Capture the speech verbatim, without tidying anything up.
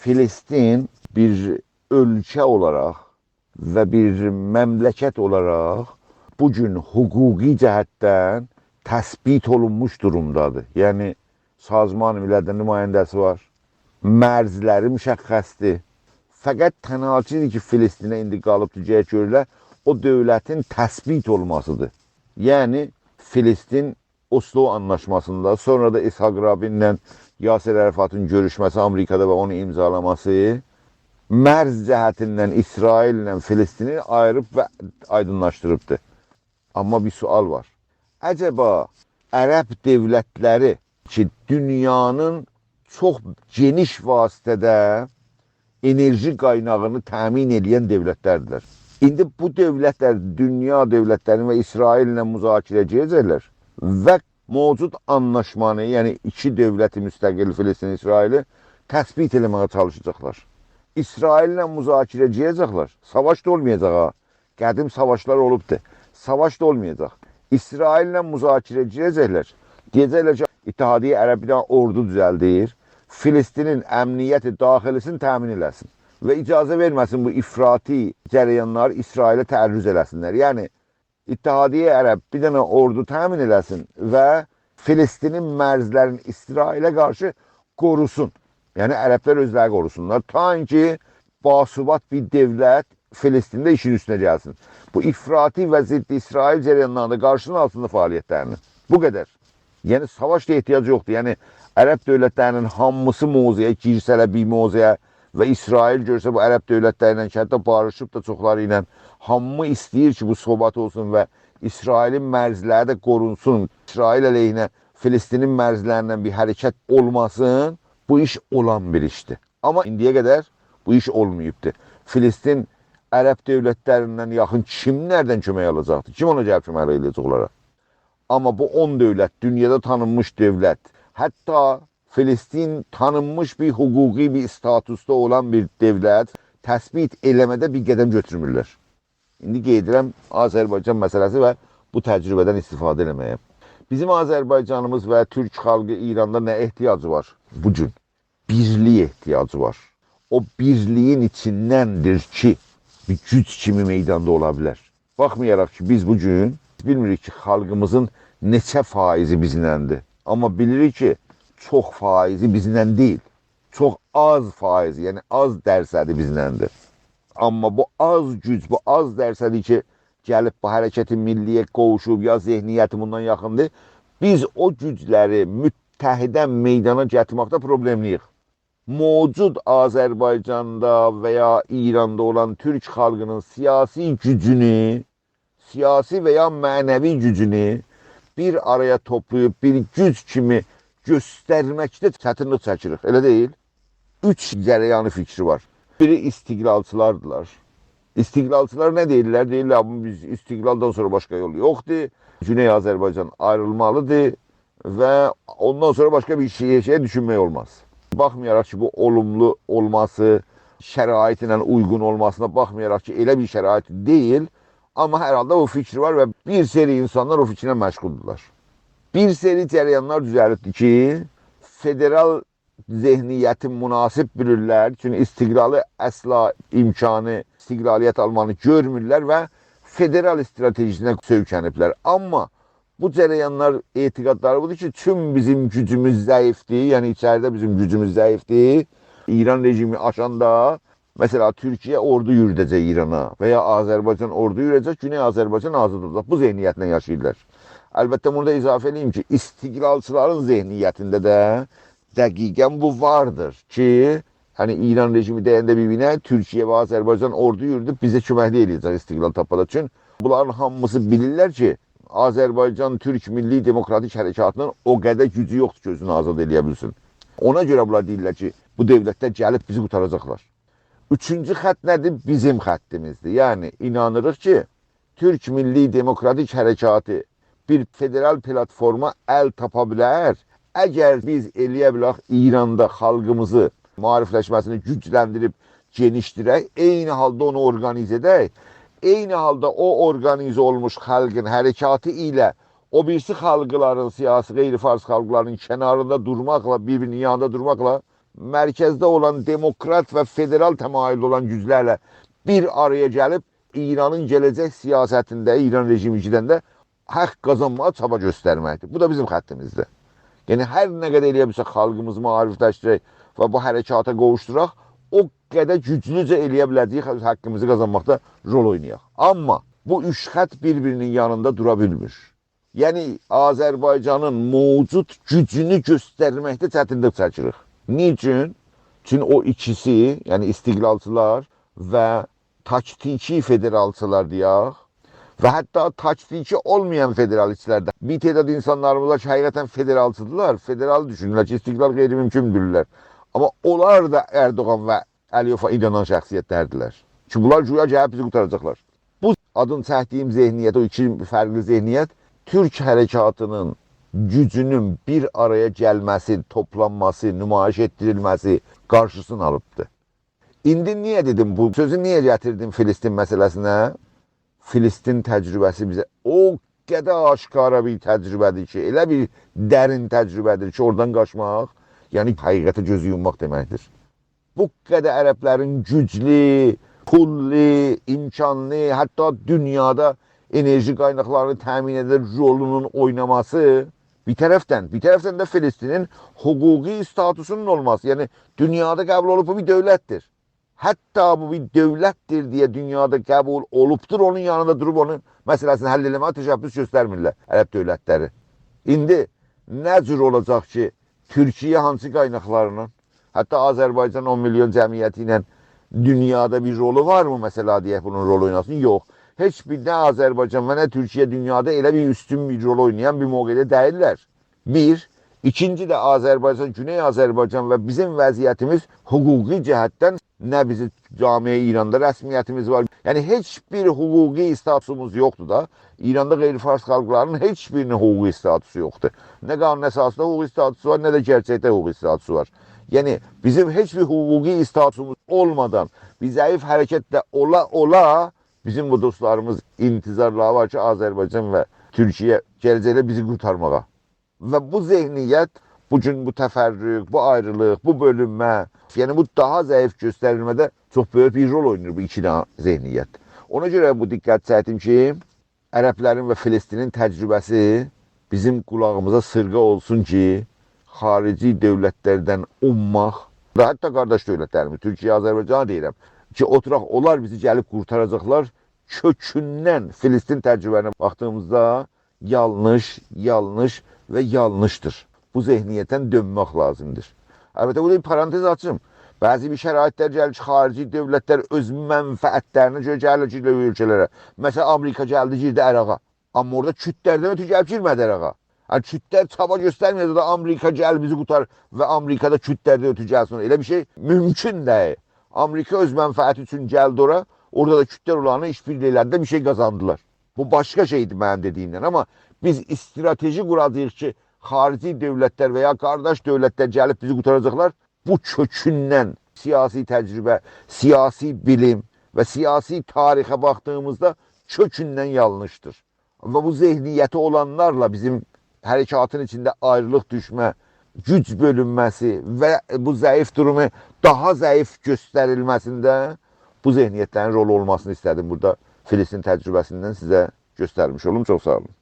فلسطین بیر اؤلکه اولاراق و بیر مملکت اولاراق بو گون حقوقی جهتدن تثبیت اولونموش دورومدادیر. یعنی، سازمان مللده نماینده‌سی وار، مرزلری مشخصدیر. فقط تنها چیزی کی، فلسطینه ایندی قالیبدیر، گرک گؤرولر، او دؤولتین تثبیت اولماسیدیر. یعنی، فلسطین اسلو آنلاشماسیندا، سونرا دا اسحاق رابین‌له یاسر عرفاتین گؤروشمه‌سی آمریکادا و اونو امضالاماسی مرز جهتیندن اسرائیل‌له فلسطینی آییریب و آیدینلاشدیریبدی. آمما بیر سؤال وار. عجبا عرب دؤولتلری کی، دونیانین چوخ گئنیش وسعتده انرژی قایناغینی تأمین ائله‌ین دؤولتلردیرلر. ایندی بو دؤولتلر دونیا دؤولتلرینی و اسرائیل‌له مذاکره ائده‌جکلر و موجود آنلاشمانی، یعنی ایکی دؤولتی مستقل فلسطین، اسرائیلی تثبیت ائله‌مه‌یه چالیشاجاقلار. اسرائیل‌له مذاکره ائده‌جکلر. ساواش دا اولمایاجاق ها. قدیم ساواشلار اولوبدور. ساواش دا اولمایاجاق. اسرائیل‌له مذاکره گیره‌جکلر. دئیه‌جکلر کی، اتحادیه عرب بیر دنه اوردو دوزلدیر، فلسطینین امنیت داخلی‌سینی تأمین ائله‌سین و اجازه وئرمه‌سین بو افراطی جریانلار اسرائیله تعرض ائله‌سینلر. یعنی، اتحادیه عرب بیر دنه اوردو تأمین ائله‌سین و فلسطینین مرزلرینی اسرائیله قارشی قوروسون. یعنی، عربلر اؤزلری قوروسونلار. تا اینکی باثبات بیر دؤولت فلسطینده ایشین اوستونه گلسین. بو افراطی و ضد اسرائیل جریانلارینین دا قارشیسینین آلتیندا فعالیتلرینی. بو قدر. یعنی، ساواش دا احتیاج یوخدور. یعنی، عرب دؤولتلرینین هامیسی موضعه گیرسه‌لر بیر موضعه و اسرائیل گؤرسه بو عرب دؤولتلری ایله کی، حتی باریشیب دا چوخلاری ایله، هامی ایسته‌ییر کی، بو ثبات اولسون و اسرائیلین مرزلری ده قورونسون. اسرائیل علیهینه فلسطینین مرزلریندن بیر حرکت اولماسین، بو ایش اولان بیر ایشدیر. آمما ایندییه قدر بو ایش اولماییبدیر. فلسطین عرب دؤولتلریندن یاخین کیملردن کؤمک آلاجاقدیر؟ کیم اونا گلیب کؤمک ائله‌یه‌جک اونلارا؟ آمما بو اون دؤولت، دونیادا تانینمیش دؤولت، حتی فلسطین تانینمیش بیر حقوقی بیر استاتوسدا اولان بیر دؤولت تثبیت ائله‌مه‌ده بیر قدم گؤتورمورلر. ایندی قاییدیرام آذربایجان مسئله‌سی و بو تجربه‌دن استفاده ائله‌مه‌یه. بیزیم آذربایجانیمیز و تورک خالقی ایراندا نه احتیاجی وار بو گون؟ بیرلیگه احتیاجی وار. او بیرلیگین ایچیندندیر کی، بیر گوج کیمی میداندا اولا بیلر. باخمایاراق کی، بیز بو گون بیلمیریک کی، خالقیمیزین نئچه فایضی بیزلندیر. آمما بیلیریک کی، چوخ فایضی بیزلن دئییل. چوخ آز فایضی، یعنی آز درصدی بیزلندیر. آمما بو آز گوج، بو آز درصدی کی، گلیب بو حرکت ملی‌یه قوووشوب، یا ذهنیتی بوندان یاخیندیر، بیز او گوجلری متحداً میدانا گتیرمکده پروبلئملی‌ییک. موجود آذربایجاندا و یا ایراندا اولان تورک خالقینین سیاسی گوجونو، سیاسی و یا معنوی گوجونو بیر آرایا توپلاییب بیر گوج کیمی گؤسترمکده چتینلیک چکیریک، ائله دئییل؟ اوچ جریان فیکری وار. بیری استقلالچیلاردیلار. استقلالچیلار نه دئییرلر؟ دئییرلر، «بو بیز استقلالدان سونرا باشقا یول یوخدور. گونئی آذربایجان آیریلمالیدیر و اوندان سونرا باشقا بیر شئی، شئی دوشونمک اولماز.» باخمایاراق کی، بو اولوملو اولماسی، شرایطینن اویغون اولماسینا باخمایاراق کی، ائله بیر شرایط دئییل، آمما هر حالدا او فیکیر وار و بیر سری اینسانلار او فیکرله مشغولدورلار. بیر سری جریانلار دوزلیبدیر کی، فدرال ذهنیتی مناسب بیلیرلر. چونکی استقلالی اصلا امکانی، استقلالیت آلمانی گؤرمورلر و فدرال استراتژی‌سینه سؤیکنیبلر. آمما بو جریانلار اعتقادلاری بودور کی، چون بیزیم گوجوموز ضعیفدیر، یعنی ایچریده بیزیم گوجوموز ضعیفدیر، ایران رژیمی آشاندا، مثلا، تورکیه اوردو یوروده‌جک ایرانا و یا آذربایجان اوردو یوروده‌جک، گونئی آذربایجان آزاد اولاجاق. بو ذهنیتله یاشاییرلار. البته، بونو دا اضافه ائله‌ییم کی، استقلالچیلارین ذهنیتینده ده دقیقاً بو واردیر کی، یعنی ایران رژیمی دَینده بیر-بیرینه، تورکیه و آذربایجان اوردو یورودوب بیزه کؤمکلیک ائله‌یه‌جک استقلال تاپمادا. چون بونلارین هامیسی بیلیرلر کی، آذربایجان تورک میللی دموکراتیک حرکاتینین او قدر گوجو یوخدور کی، اؤزونو آزاد ائله‌یه بیلسین. اونا گؤره بونلار دئییرلر کی، بو دؤولتلر گلیب بیزی قوتاراجاقلار. اوچونجو خط نه‌دیر؟ بیزیم خطیمیزدیر. یعنی، اینانیریق کی، تورک میللی دموکراتیک حرکاتی بیر فدرال پلاتفورما ال تاپا بیلر. اگر بیز ائله‌یه بیلک ایراندا خالقیمیزی معاریفلشمه‌سینی گوجلندیریب گئنیشدیرک، عینی حالدا اونو اورقانیزه ائدک، عینی حالدا او اورقانیزه اولموش خالقین حرکاتی ایله او بیریسی خالقلارین، سیاسی غیر فارس خالقلارین کناریندا دورماقلا، بیر-بیرینین یانیندا دورماقلا مرکزده اولان دموکرات و فدرال تمایلده اولان گوجلرله بیر آرایا گلیب ایرانین گله‌جک سیاستینده، ایران رژیمی ایکی دنه ده حق قازانماغا چابا گؤسترمکدیر. بو دا بیزیم خطیمیزدیر. یعنی، هر نه قدر ائلیه بیلسک خالقیمیزی معاریفلشدیرک و بو حرکاتا قوووشدوراق، او قدر گوجلوجه ائلیه بیله‌جه‌ییک حقیمیزی قازانماقدا رول اوینایاق. آمما بو اوچ خط بیر-بیرینین یانیندا دورا بیلمیر. یعنی، آذربایجانین موجود گوجونو گؤسترمکده چتینلیک چکیریک. نیچون؟ چون او ایکیسی، یعنی استقلالچیلار و تاکتیکی فدرالچیلار دئیک و حتی تاکتیکی اولمایان فدرالیستلر ده، بیر تعداد اینسانلاریمیز وار کی، حقیقتا فدرالچیدیرلار، فدرال دوشونورلر کی، استقلال غیرممکن بیلیرلر. آمما اونلار دا اردوغان و علی‌یوفا اینانان شخصیتلردیرلر. کی، بونلار گویا گلیب بیزی قورتاراجاقلار. بو آدین چکدیگیم ذهنیت، او ایکی فرقلی ذهنیت تورک حرکاتینین گوجونون بیر آرایا گلمه‌سی، توپلانماسی، نمایش ائتدیریلمه‌سی قارشیسینی آلیبدی. ایندی نییه دئدیم بو سؤزو، نییه گتیردیم فلسطین مسئله‌سینه؟ فلسطین تجربه‌سی بیزه او قدر آشکارا بیر تجربه‌دیر کی، ائله بیر درین تجربه‌دیر کی، اورادان قاچماق، یعنی حقیقته گؤزو یومماق دئمکدیر. بو قدر عربلرین گوجلو، پوللو، امکانلی، حتی دونیادا انرژی قایناقلارینی تأمین ائدن رولونون اویناماسی بیر طرفدن، بیر طرفدن ده فلسطینین حقوقی استاتوسونون اولماسی، یعنی دونیادا قبول اولوب بو بیر دؤولتدیر. حتی بو بیر دؤولتدیر دئیه دونیادا قبول اولوبدور، اونون یانیندا دوروب اونون مسئله‌سینی حل ائله‌مه‌یه تشبث گؤسترمیرلر عرب دؤولتلری. ایندی نه جور اولاجاق کی، تورکیه هانسی قایناقلارینان، حتی آذربایجان اون میلیون جمعیتی ایله دونیادا بیر رولو وارمی، مثلا، دئیک، بونون رولو اویناسین؟ یوخ. هئچ بیر نه آذربایجان و نه تورکیه دونیادا ائله بیر اوستون بیر رول اوینایان بیر موقعده دئییللر. بیر. ایکینجی ده آذربایجان، گونئی آذربایجان و بیزیم وضعیتیمیز حقوقی جهتدن نه بیزیم جامعه ایراندا رسمیتیمیز وار. یعنی، هئچ بیر حقوقی استاتوسوموز یوخدور دا. ایراندا غیر فارس خالقلارینین هئچ بیرینین حقوقی استاتوسو یوخدور. نه قانون اساسی‌ده حقوقی استاتوسو وار، نه ده گئرچکده حقوقی استاتوسو وار. یعنی، بیزیم هئچ بیر حقوقی استاتوسوموز اولمادان، بیر ضعیف حرکتده اولا اولا، بیزیم بو دوستلاریمیز انتظارلاری وار کی، آذربایجان و تورکیه گله‌جکده بیزی قورتارماغا. و بو ذهنیت، بو گون بو تفرق، بو آیریلیق، بو بؤلونمه، یعنی بو داها ضعیف گؤستریلمه‌ده چوخ بؤیوک بیر رول اویناییر بو ایکی دنه ذهنیت. اونا گؤره بو دقت چکدیم کی، عربلرین و فلسطینین تجربه‌سی بیزیم قولاغیمیزا سیرغا اولسون کی، خاریجی دؤولتلردن اومماق و حتی قارداش دؤولتلریمیز، تورکیه، آذربایجانی دئییرم، کی، اوتوراق اونلار بیزی گلیب قورتاراجاقلار. کؤکوندن فلسطین تجربه‌سینه باخدیغیمیزدا یانلیش، یانلیش و یانلیشدیر. بو ذهنیتدن دؤنمک لازیمدیر. البته، بورادا بیر پارانتز آچیم. بعضی بیر شرایطلر گلیر کی، خاریجی دؤولتلر اؤز منفعتلرینه گؤره گلیرلر، گیریرلر اؤلکه‌لره. مثلا، آمریکا گلدی، گیردی عراقا. آمما اورادا کوردلردن اؤتورو گلیب گیرمه‌دی عراقا. یعنی، کوردلر چابا گؤسترمه‌یه‌جک دا آمریکا گل بیزی قورتار و آمریکا دا کوردلردن اؤتورو گلسین. ائله بیر شئی مومکون دئییل. آمریکا اؤز منفعتی اوچون گلدی اورا، اورادا دا کوردلر اولارینان ایش‌بیرلیگی ائله‌دی، بیر شئی قازاندیلار. بو باشقا شئیدیر منیم دئدیگیمدن. آمما بیز استراتژی قوراجاغیق کی، خاریجی دؤولتلر و یا قارداش دؤولتلر گلیب بیزی قورتاراجاقلار. بو کؤکوندن سیاسی تجربه، سیاسی بیلیم و سیاسی تاریخه باخدیغیمیزدا کؤکوندن یانلیشدیر. و بو ذهنیتی اولانلارلا بیزیم حرکاتین ایچینده آیریلیق دوشمه، گوج بؤلونمه‌سی و بو ضعیف دورومو داها ضعیف گؤستریلمه‌سینده بو ذهنیتلرین رولو اولماسینی ایسته‌دیم بورادا فلسطین تجربه‌سیندن سیزه گؤسترمیش اولوم. چوخ ساغ اولون.